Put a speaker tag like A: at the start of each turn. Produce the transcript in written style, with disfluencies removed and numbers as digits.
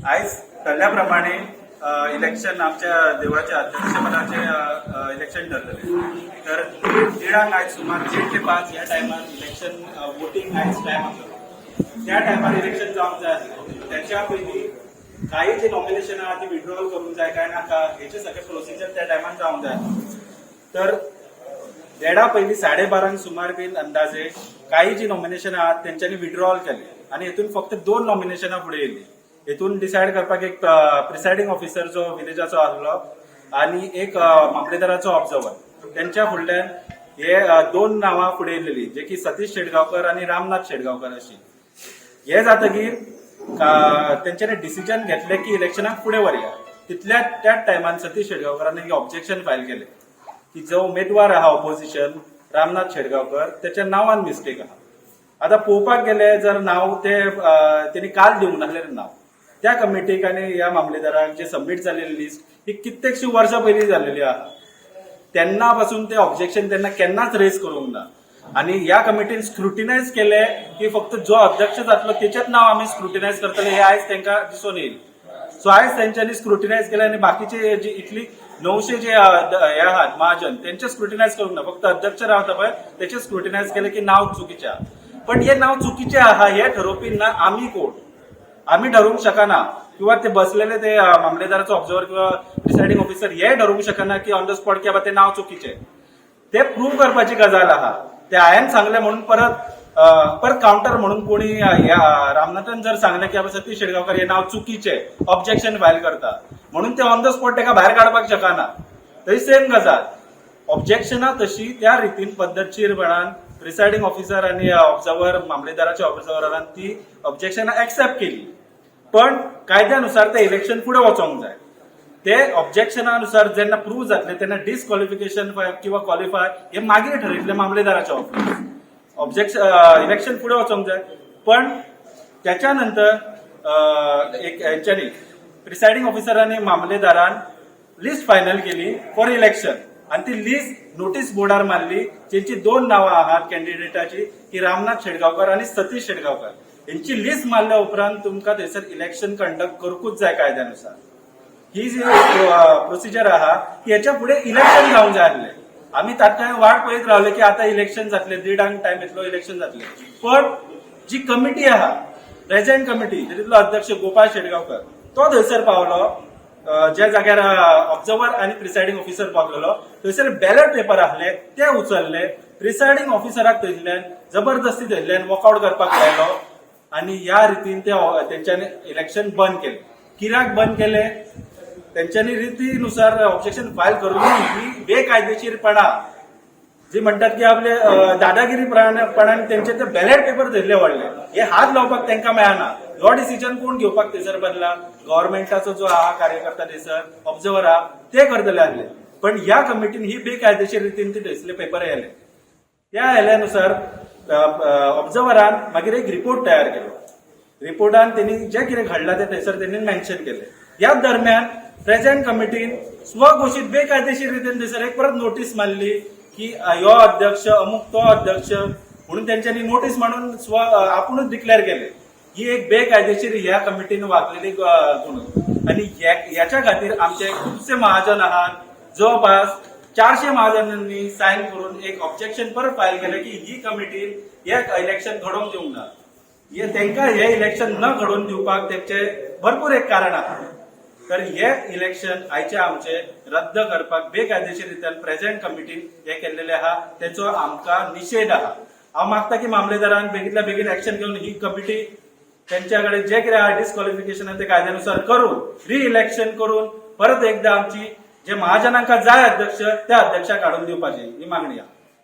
A: आयज ठरल्या प्रमाणे इलेक्शन आमच्या देवळाच्या अध्यक्षपदाचे इलेक्शन ठरलेले. तर 1:30क आयज सुमार 1:30 ते 5 ह्या टायमार इलेक्शन वोटींग आयज टायम आसलो. त्या टायमार इलेक्शन जावंक जाय आसलें. त्याच्या पयलीं काही जे नॉमिनेशन आहा ती विड्रॉल करूंक जाय काय नाका, हेचे सगळे प्रोसिजर त्या टायमार जावंक जाय. तर 1:30 पयलीं 12:30 सुमार बीन अंदाजे काही जी नॉमिनेशन आहात तेंच्यांनी विड्रॉल केले आनी हेतून फक्त दोन नॉमिनेशनां फुडें येयली. हेतून डिसायड करपाक एक प्रिसायडींग ऑफिसर जो विलेजाचो आसलो आनी एक मामलेदाराचो ऑब्जर्वर, तेंच्या फुडल्यान हे दोन नांवां फुडें येयलेली, जे की सतीश शेटगांवकर आनी रामनाथ शेटगांवकर अशी. हे जातकीर तेंच्यांनी डिसिजन घेतलें की इलेक्शनाक फुडें व्हरया. तितल्या त्याच टायमान सतीश शेटगांवकरान ऑब्जेक्शन फायल केलें की जो उमेदवार आहा ऑपोजिशन रामनाथ शेटगांवकर, त्याच्या नांवान मिस्टेक आहा. आता पळोवपाक गेले जर नाव ते तेणी काल दिवंक नासलेलें नाव त्या कमिटीक आनी ह्या मामलेदाराक जे सबमीट जाल्लेली लिस्ट ही कित्येकशी वर्सां पयलीं जाल्लेली आहा. तेन्ना पासून ते ऑब्जेक्शन तेन्ना केन्नाच रेज करूंक ना. आनी ह्या कमिटीन स्क्रुटिनायज केले की फक्त जो अध्यक्ष जातलो तेचेच नाव आमी स्क्रुटिनायज करतले, हे आयज तांकां दिसून येईल. सो आयज तेंच्यांनी स्क्रुटिनायज केले आनी बाकीचे जे इतली 900 जे हे आहात महाजन, तेंचे स्क्रुटिनायज करूंक ना. फक्त अध्यक्ष रावता पळय तेचे स्क्रुटिनायज केले की नाव चुकीचे आहा. पण हे नाव चुकीचे आहा हे ठरोवपी ना आमी कोण? आमी ठरोवंक शकना किंवा ते बसलेले ते मामलेदाराचो ऑब्जर्वर किंवा प्रिसायडींग ऑफिसर हे ठरोवंक शकना की ऑन the spot की बाबा ते नाव चुकीचे. ते प्रूव्ह करपाची गजाल आहा. ते हांवें सांगलें म्हणून परत परत काउंटर म्हणून कोणी ह्या रामनाथन जर सांगलें की बाबा सतीश शेटगांवकर हे नाव चुकीचे, ऑब्जेक्शन फायल करता म्हणून ते ऑन the spot ताका भायर काडपाक शकना. थंय सेम गजाल, ऑब्जेक्शनां तशी त्या रितीन पद्दतशीरपणान प्रिसायडींग ऑफिसर आनी ऑब्जर्वर, मामलेदाराच्या ऑब्जर्वरान ती ऑब्जेक्शनां एक्सेप्ट केली, पण कायद्यानुसार ते इलेक्शन फुडें वचोंक जाय. ते ऑब्जेक्शनानुसार जेन्ना प्रूव्ह जातले तेन्ना डिस्क्वॉलिफिकेशन किंवा क्वॉलिफाय हे मागीर ठरयतले मामलेदाराच्या ऑफिस. ऑब्जेक्शन इलेक्शन फुडें वचोंक जाय. पण त्याच्या नंतर एक हेंच्यांनी प्रिसायडींग ऑफिसरांनी मामलेदारान लिस्ट फायनल केली फॉर इलेक्शन आनी ती लिस्ट नोटीस बोर्डार मारली, जेंची दोन नांवां आहात कॅन्डिडेटाची की रामनाथ शेटगांवकर आनी सतीश शेटगांवकर. हेंची लिस्ट मारल्या उपरांत तुमकां थंयसर इलेक्शन कंडक्ट करूंकूच जाय कायद्यानुसार. ही जी प्रोसिजर आहा की हेच्या फुडें इलेक्शन जावंक जाय आसलें. आमी तात्काळ वाट पळयत रावले की आतां इलेक्शन जातलें, 1:30क टायम येतलो, इलेक्शन जातलें. पण जी कमिटी आहा, प्रेझेंट कमिटी, तितूंतलो अध्यक्ष गोपाळ शेटगांवकर तो थंयसर पावलो. ज्या जाग्यार ऑब्जर्वर आनी प्रिसायडींग ऑफिसर पावलेलो थंयसर बॅलट पेपर आहले, ते उचलले. प्रिसायडींग ऑफिसराक थंयसल्यान जबरदस्ती थंयसल्यान वॉकआउट करपाक लायलो आनी ह्या रितीन ते तेंच्यांनी इलेक्शन बंद केलें. कित्याक बंद केलें? तेंच्यांनी रितीनुसार ऑब्जेक्शन फायल करून ही बेकायदेशीरपणा जी म्हणटात की आपले दादागिरीपणान तेंचे ते बॅलेट पेपर धरले व्हडले, हे हात लावपाक तांकां मेळना. हो डिसिजन कोण घेवपाक थंयसर बदला गव्हर्मेंटाचो जो आहा कार्यकर्ता थंयसर ऑब्जर्वर आहा ते करतले आसले. पण ह्या कमिटीन ही बेकायदेशीर रितीन ती थंयसले पेपर येयले. त्या आयल्यानुसार ऑब्जर्वरान मागीर एक रिपोर्ट तयार केलो. रिपोर्टान त्यांनी जे कितें घडलां तें थंयसर तेणी मेन्शन केलें. ह्या दरम्यान प्रेझेंट कमिटीन स्वघोशीत बेकायदेशीर रितीन थंयसर एक परत नोटीस मारली की ह्यो अध्यक्ष अमुक, तो अध्यक्ष म्हणून तेंच्यांनी नोटीस मांडून स्व आपुणूच डिक्लेअर केले. ही एक बेकायदेशीर ह्या कमिटीन वागलेली गुण आनी ह्याच्या खातीर आमचे खुबशे महाजन आहात, जवळपास 400 महाजनांनी सायन करून एक ऑब्जेक्शन परत फायल केलें की ही कमिटीन हे इलेक्शन घडोवंक दिवंक ना. हे तांकां हे इलेक्शन न घडोवन दिवपाक तेंचे भरपूर एक कारण आहा. तर हे इलेक्शन आयचे आमचे रद्द करपाक बेकायदेशीर रित्यान प्रेझेंट कमिटीन हे केल्लेले आहा, तेचो आमकां निशेध आहा. हांव मागता की मामलेदारान बेगीतल्या बेगीन एक्शन घेवन ही कमिटी तेंच्या कडेन जे कितें आहा डिस्क्वॉलिफिकेशन आहा ते कायद्यानुसार करून रि इलेक्शन करून परत एकदा आमची जे महाजनांका जाय अध्यक्ष त्या अध्यक्षाक हाडून दिवपाची ही मागणी आहा.